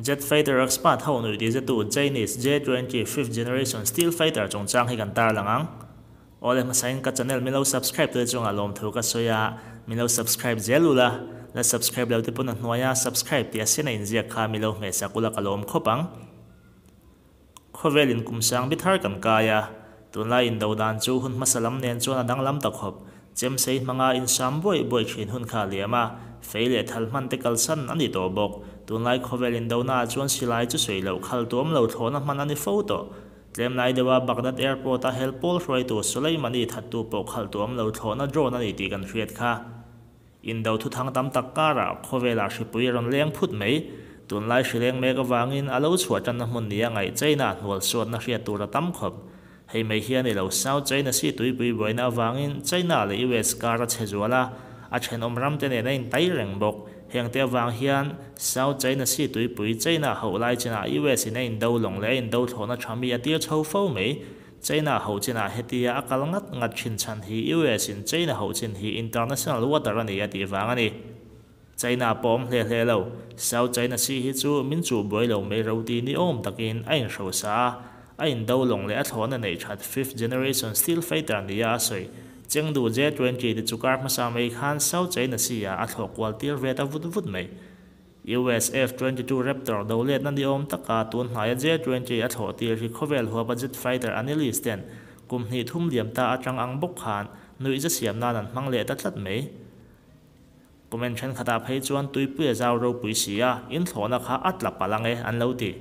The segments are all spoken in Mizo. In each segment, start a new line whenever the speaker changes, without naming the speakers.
Jet fighter expert ho nuih ti zetu Chinese J-20 fifth generation steel fighter chungchang hi kan tarlang ang. Awle hmasain ka channel min lo subscribe tute chungah lawmthu ka sawi a, min lo subscribe zel ula, la subscribe lo te pawn a hnuaia subscribe tih a sen a inziak kha mi lo hmehsak ula ka lawm khawp ang. Khawvel in kum sang bi thar kan kai a, tunlai indo dan chu hun hmasa lam nen chuan a danglam ta khawp. Chemsei hmanga insam buaih buaih thin hun kha a liam a, fei leh thal hman te kalsan a ni tawh bawk. Tunlai khawvel indona ah chuan silai chu sawi loh khal tuam lo thlawhna hman a ni fo tawh. Tlem lai deuha Baghdad Airport a hel pawl hruaitu Soleimani thattu pawh khalh tuam lo thlawhna drone a ni tih kan hriat kha. Indo thuthang tam tak karah khawvelah hripui a rawn leng phut mai. Tunlai hri leng mek avangin a lo chhuah tanna hmun nia ngaih China hnual suatna hriat tur a tam khawp. Hei mai hian i lo South China Sea tuipui buaina avangin China leh US kar a chhe zual a, a thenawm ram te nen a intai reng bawk. Hengte avang hian South China Sea tuipui China hauh lai chinah US in a indo lawng leh a indo thlawhna tha mi a tir chho fo mai. China ho chinah hetia a kal ngat ngat thin chhan hi US in China ho chin hi international water a ni a tih vang a ni. China pawh awm hle hle lo, South China Sea hi chu min chuh buai lo mai ro ti ni awm takin a inhrosa a, a indo lawng leh a thlawhna neih that fifth generation steel fighter nia a sawi. Chengdu J-20 te chu kar hmasa mai khan South China Sea ah a thlawh kual tir ve ta vut vut mai. US F-22 Raptor do letna ni awm taka tun hnaia J-20 a thlawh tir hi khawvel huapa jet fighter analyst ten kum hnih thum liam ta atang ang bawk khan nuihza siam nan an hmang leh ta tlat mai. Comment thenkhatah phei chuan tuipui a zau ropui si a, in thlawhna kha a tla palh ang e an lo ti.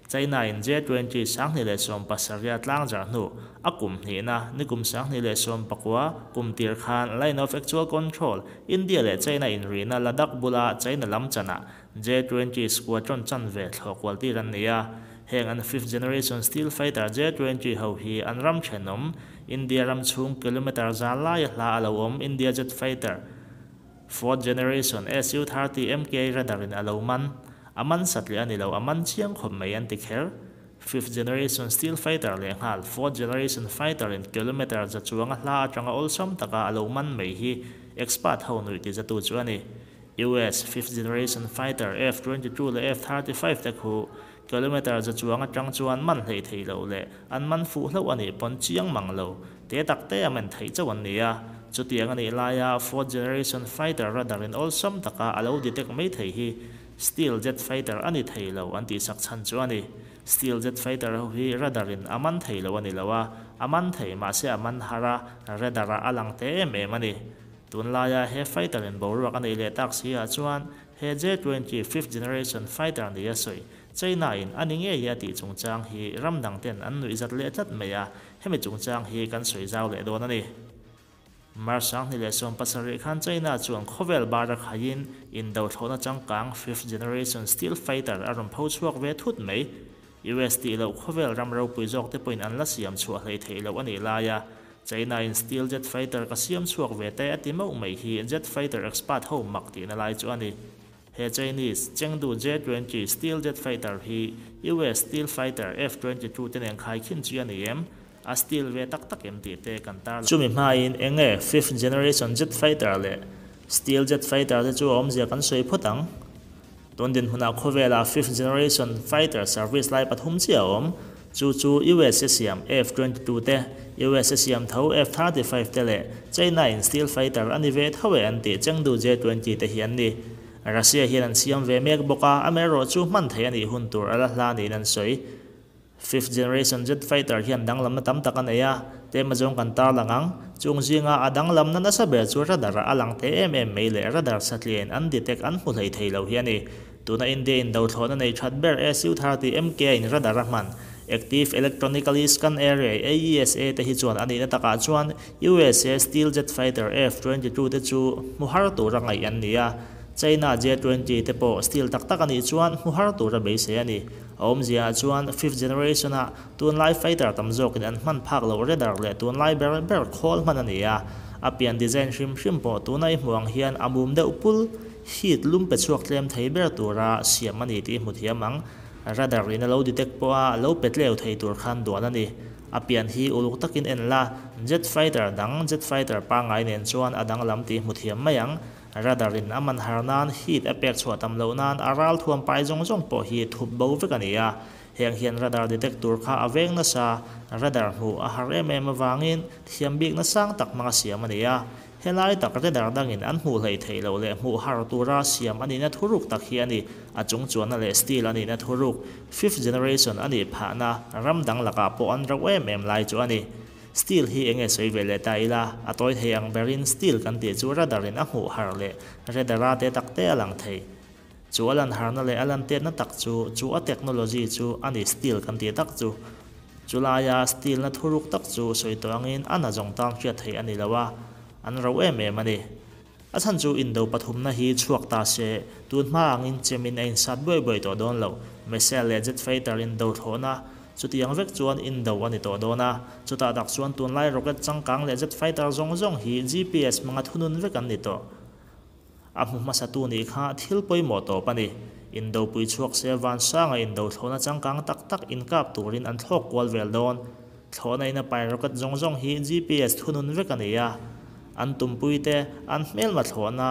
China in J-20 27,000 a tlang zarh hnu a kum hnihna nikum 2019 kum tir khan Line of Actual Control, India leh China inrihna Ladakh bula China lam chanah J-20 squadron chanve thlawh kual tir an ni a. Heng an fifth generation steel fighter J-20 ho hi an ram thenawm India ram chhung kilometre za laia hla a lo awm India jet fighter fourth generation Su-30 MKI radar in a lo man. A man satliah a ni lo, a man chiang khawp mai an ti kher. Fifth generation steel fighter leh nghal fourth generation fighter in kilometre za chuanga hla atanga awlsam taka a lo man mai hi expert ho nuih ti zatu chu a ni. US fifth generation fighter F-22 leh F-35 te khu kilometre za chuang atang chuan man hleih thei lo leh an man fuh hlauh a nih pawn chiang mang lo te tak te a men theih chauh an ni a. Chutiang a nih laia fourth generation fighter radar in awlsam taka a lo detect mai thei hi Steel jet fighter a ni thei lo an tih sak chhan chu a ni. Steel jet fighter ho hi radar in a man thei lo a ni lo a, a man thei mahse a man har a, radar ah a lang te em em a ni. Tunlaia he fighter in boruak a neih leh tak si ah chuan he J-20 fifth generation fighter ni a sawi China in a ni ngei a tih chungchang hi ram dang ten an nuihzat leh tlat mai a, hemi chungchang hi kan sawi zau leh dawn a ni. March 2017 khan China chuan khawvel bar a khaiin indo thlawhna changkang fifth generation steel fighter a rawn pho chhuak ve thut mai. US tih loh khawvel ram ropui zawk te pawhin an la siam chhuah hlei theih loh a nih laia China in steel jet fighter ka siam chhuak ve te a ti mauh mai hi jet fighter expert ho mak tihna lai chu a ni. He Chinese Chengdu J-20 steel jet fighter hi US steel fighter F-22 te nen khaikhin chi a ni em? A steel ve tak tak em tih te kan tar. Chumi hmain eng nge fifth generation jet fighter leh steel jet fighter te chu a awmzia kan sawi phawt ang. Tun dinhmunah khawvela fifth generation fighter service lai pathum chiah a awm. Chu chu USA siam F-22 te, USA siam tho F-35 te leh China in steel fighter a ni ve tho e an tih Chengdu J-20 te hi an ni. Russia hian an siam ve mek bawk a, amaherawh chu hman theih a nih hun tur a la hla niin an sawi. Fifth generation jet fighter hian danglamna tam tak a nei a, tlem azawng kan tarlang ang. Chung zinga a danglamna nasa ber chu radar a lang thei em em mai leh radar satliain an detect an hmu hlei thei lo hi a ni. Tuna India in do thlawhna nei that ber SU-30 MK in radar a hman. Active Electronically Scan Array, AESA, te hi chuan a nihna takah chuan USA steel jet fighter F-22 te chu hmu har tura ngaih an ni a, China J-20 te pawh steel tak tak a nih chuan hmu har tura beisei a ni. A awmzia ah chuan fifth generation ah tunlai fighter tam zawkin an hman phak loh radar leh tunlai ber ber khawl hman a ni a, a pian design hrim hrim pawh tuna i hmuh ang hian a mum deuh pul, heat lum pe chhuak tlem thei ber tura siam a ni tih i hmu thiam ang. Radar in a lo detect pawh a lo pe tleu thei tur khan duan a ni. A pian hi uluk takin en la, jet fighter dang jet fighter pangngai nen chuan a danglam tih hmu thiam mai ang. Radar in a man har nan heat a pek chhuah tam loh nan a ral thuam pai zawng zawng pawh hi thup bo vek a ni a. Heng hian radar detect tur kha a veng nasa, radar hmuh a har em em avangin thiam bikna sang tak hmanga siam a ni a. Helai tak radar dangin an hmuh hleih theih loh leh hmuh har tura siam a nihna thuruk tak hi a ni. A chung chuanna leh steel a nihna thuruk, fifth generation a nih phahna ram dang lakah pawh an rauh em em lai chu a ni. Steel hi enge sawi ve leh ta ila, a tawi thei ang berin steel kan tih chu radar in a hmuh har leh radar a te tak te a lang thei. Chu a lan harna leh a lan tetna tak chu, chu a technology chu a ni steel kan tih tak chu. Chu laia steel na thuruk tak chu sawi tawh angin a na zawng tan hriat theih a ni lo a, an rauh em em a ni. A chhan chu indo pathumna hi chhuak ta se, tun hma angin chemin a insat buai buai tawh dawn lo. Missile leh jet fighter indo thlawhna, chutiang vek chuan indo a ni tawh dawn a. Chutah tak chuan tunlai rocket changkang leh jet fighter zawng zawng hi GPS hmanga thunun vek an ni tawh. A hmu hmasatu nih kha thil pawimawh tawp a ni. Indopui chhuak se Vansanga indo thlawhna changkang tak tak inkap turin an thlawk kual vel dawn. Thlawhna in a pai rocket zawng zawng hi GPS thunun vek a ni a. An tumpui te, an hmelma thlawhna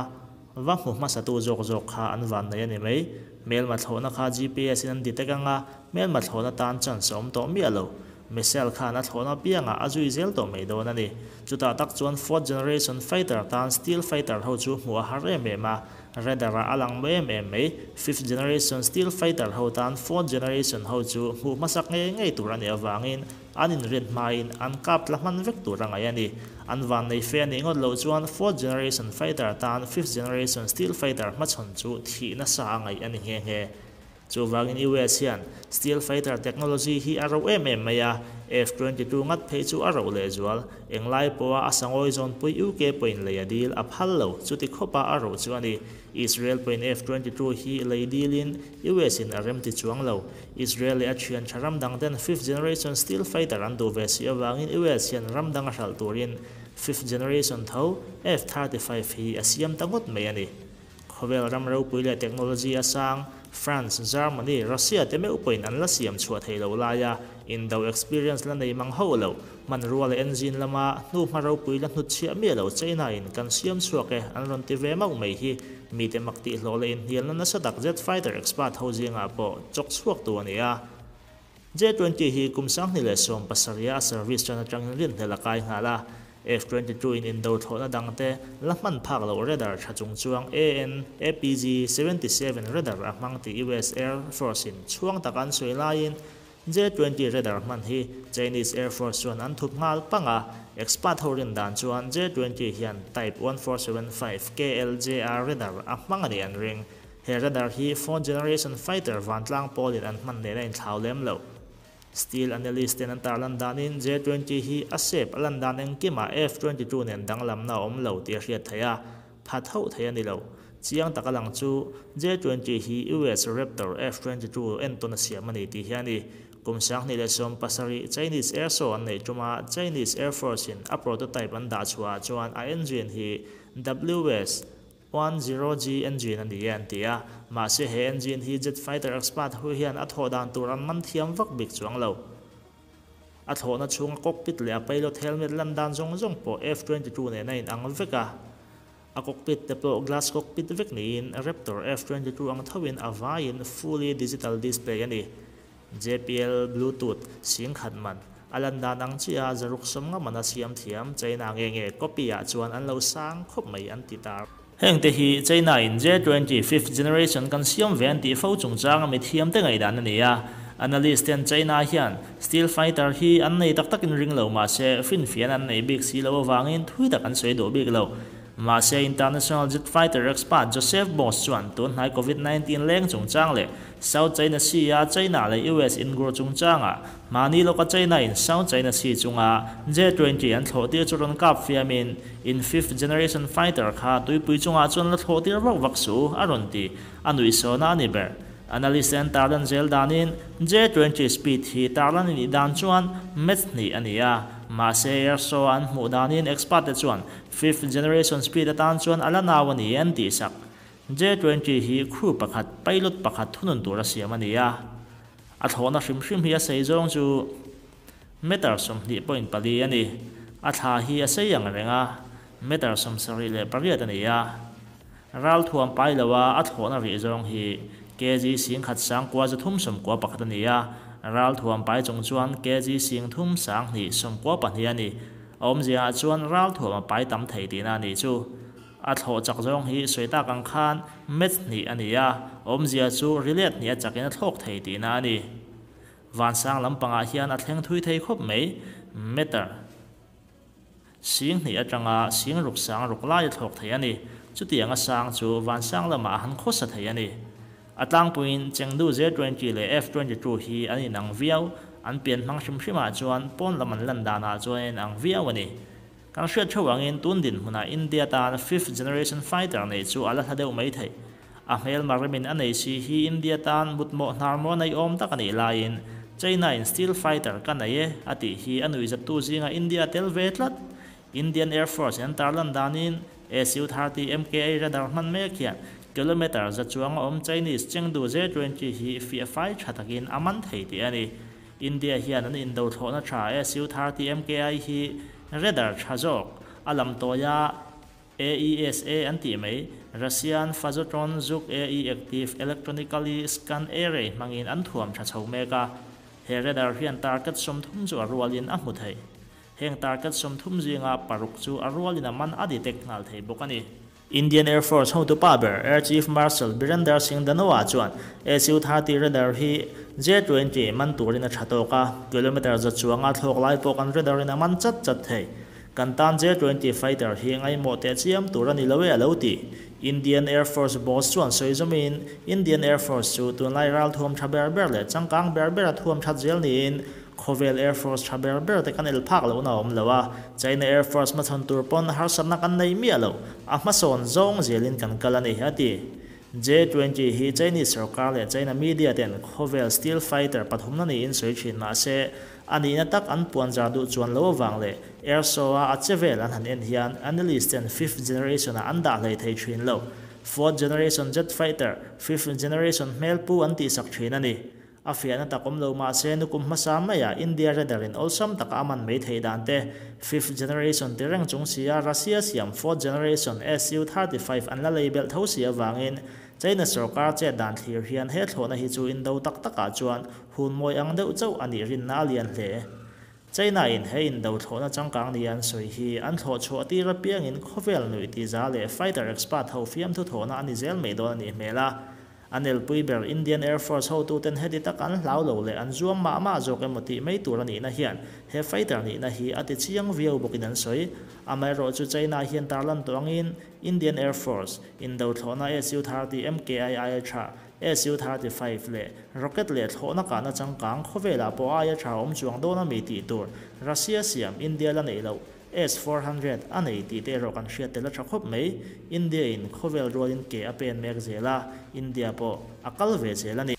va hmu hmasatu zawk zawk kha an van nei a ni mai. Hmelma thlawhna kha GPS in an detect anga hmelma thlawhna tan chance a awm tawh miah lo. Missile khan a thlawhna piangah a zui zel tawh mai dawn a ni. Chutah tak chuan fourth generation fighter tan steel fighter ho chu hmuh a har em em a, radar ah a lang maw em em mai. Fifth generation steel fighter ho tan fourth generation ho chu hmuh hmasak ngei ngei tur a nih avangin an inrin hmain an kap tla hman vek tur a ngaih a ni. An vannei fe a nih ngawt loh chuan fourth generation fighter tan fifth generation steel fighter hmachhawn chu thih nasa a ngaih a ni nghe nghe. Chuvangin US hian steel fighter technology hi a rauh em em mai a, F-22 ngat phei chu a rauh lehzual. Englai pawha a sangawi zawnpui UK pawhin lei a dil a phal lo, chuti khawpa a rauh chu a ni. Israel pawhin F-22 hi lei dilin US in a remti chuang lo. Israel leh a thian tha ram dang ten fifth generation steel fighter an duh ve si avangin US hian ram dang a hralh turin fifth generation tho F-35 hi a siam ta ngawt mai a ni. Khawvel ram ropui leh technology a sang, France, Germany, Russia te meuh pawhin an la siam chhuah thei lo laia indo experience la nei mang hauh lo, hmanrua leh engine lama hnuhma ropui la hnutchhiah miah lo China in kan siam chhuak e an rawn ti ve mauh mai hi mite mak tihhlawh leh inhnialna nasa tak jet fighter expert ho zingah pawh chawk chhuak tu a ni a. J-20 hi kum 2017 a service tan atangin rinhlelh a kai nghal a, F-22 in indo thlawhna dangte la hman phak loh radar tha chung chuang AN APG 77 radar a hmang tih US Air Force in chhuang tak an sawi laiin J-20 radar hman hi Chinese Air Force chuan an thup nghal pang a, expert ho rin dan chuan J-20 hian Type 1475 KLJR radar a hmang a nih an ring. He radar hi fourth generation fighter vantlang pawlin an hman nen a inthlau lem lo. Steel analyst ten an tarlan danin J-20 hi a shape a lan dan engkimah F-22 nen danglamna a awm lo tih a hriat theih a, phat hauh thei a ni lo. Chiang tak a lang chu J-20 hi US Raptor F-22 entawn a siam a ni tih hi a ni. Kum 2017 Chinese Air Show an neih tuma Chinese Air Force in a prototype an dah chhuah ah chuan a engine hi WS 10G engine a ni e an ti a, mahse he engine hi jet fighter expert ho hian a thawh dan tur an man thiam vak bik chuang lo. A thlawhna chhunga cockpit leh a pilot helmet lan dan zawng zawng pawh F-22 nen a inang vek a, a cockpit te pawh glass cockpit vek niin Raptor F-22 ang thoin a vaiin fully digital display a ni. JBL Bluetooth singkhat man a lan dan ang chiah a zaruk sawm nga man a siam thiam China nge nge copy ah chuan an lo sang khawp mai an ti ta. Heng te hi China in J-20 fifth generation kan siam ve an tih fo chungchang a mithiam te ngaihdan a ni a. Analyst ten China hian steel fighter hi an nei tak takin ring lo mahse finfian an nei bik si lo avangin thui tak an sawi duh bik lo. Mahse international jet fighter expert Joseph Boss chuan tun hnai COVID-19 leng chungchang leh South China Sea a China leh US ingur chungchangah mahni lawka China in South China Sea chunga J-20 an thlawh tir chu rawn kap fiamin in fifth generation fighter kha tuipui chungah chuan la thlawh tir vak vak su a rawn ti a nuihsawna a ni ber. Analyst an tarlan zel danin J-20 speed hi tarlan in dan chuan Mach hnih a ni a, mahse air show an hmuh danin expert te chuan fifth generation speed atan chuan a la nau a ni an tih sak. J-20 hi crew pakhat, pilot pakhat thunun tur a siam a ni a. A thlawhna hrim hrim hi a sei zawng chu Meter 20.4 a ni. A thla hi a sei ang reng a, meter 78 a ni a. Ral thuam pai lo a, a thlawhna rih zawng hi kg 10 931 a ni a. Ral thuam pai chung chuan kg 3 2 92 a ni. A awmzia ah chuan ral thuam a pai tam thei tihna a nih chu. A thlawh chak zawng hi sawi tak ang khan Mach 2 a ni a, awmzia chu rilet hnih a chakin a thlawk thei tihna a ni. Vansang lampangah hian a thleng thui thei khawp mai, meter 2000 atanga 6006 lai a thlawk thei a ni. Chutiang a sang chu vansang lamah a han khawsa thei a ni. A tlangpuiin Chengdu J-20 leh F-22 hi an inang viau, an pian hmang hrim hrimah chuan pawn lam an lan danah chuan a inang viau a ni. Kan hriat theuh angin tun dinhmunah India tan fifth generation fighter nei chu a la hla deuh mai thei. A hmel marimin a nei si hi India tan mutmawh hnar maw nei awm tak a nih laiin China in steel fighter ka nei e a tih hi a nuihzattu zinga India tel ve tlat. Indian Air Force in an tarlan danin Su-30 MKI radar hman mek hian kilometre za chuang a awm Chinese Chengdu J-20 hi fiah fai tha takin a man thei tih a ni. India hian an indo thlawhna tha Su-30 MKI hi radar tha zawk a lam tawia AESA an tih mai, Russian Phazotron Zhuk AE Active Electronically Scan Array hmangin an thuam tha chho mek a. He radar hian target 30 chu a rualin a hmu thei. Heng target 30 zinga 6 chu a rualin a man a detect nghal thei bawk a ni. Indian Air Force hotu pa ber Air Chief Marshal Birender Singh Dhanoa chuan Su-30 radar hi J-20 man turin a tha tawk a, kilometre za chuanga thlawk lai pawh kan radar in a man chat chat thei. Kan tan J-20 fighter hi ngaimawh teh chiam tur a ni lo e a lo ti. Indian Air Force boss chuan sawi zawmin Indian Air Force chu tunlai ral thuam tha ber ber leh changkang ber ber a thuam that zel niin Khawvel Air Force tha ber ber te kan el phak lohna a awm lo a, China Air Force hmachhawn tur pawn harsatna kan nei miah lo, a hmasawn zawng zelin kan kal a ni, a ti. J-20 hi Chinese sorkar leh China media ten khawvel steel fighter pathumna niin sawi thin mah se, a nihna tak an puan zar duh chuan lo avang leh air show a a che vel an han en hian analyst ten fifth generation ah an dah hlei thei thin lo. Fourth generation jet fighter, fifth generation hmelpu an tihsak thin a ni. A fiahna tak awm lo mah se nukum hmasa maiah India radar in awlsam taka a man mai theih dan te, fifth generation ti reng chung si a Russia siam fourth generation Su-35 an la lei belh tho si avangin China sorkar chet dan thlir hian he thlawhna hi chu indo tak takah chuan hun mawi ang deuh chauh a nih rinna a lian hle. China in he indo thlawhna changkang ni an sawi hi an thlawh chhuah tir apiangin khawvel nuih ti za leh fighter expert ho fiamthu thawhna a ni zel mai dawn a nih hmel a. An elpui ber Indian Air Force hotuten heti tak an hlau lo leh an zuam mah mah zawk emaw tih mai tur a nihna hian he fighter nihna hi a ti chiang viau bawkin an sawi. Amaherawh chu China hian tarlan tawh angin Indian Air Force indo thlawhna Su-30 MKI aia tha, Su-35 leh rocket leh thlawhna kahna changkang khawvelah pawh aia tha awm chuang dawn a mi tih tur Russia siam India la neih loh S-400 a nei tih te erawh kan hriat tel a tha khawp mai. India in khawvel rualin ke a pen mek zel a, India pawh a kal ve zel a ni.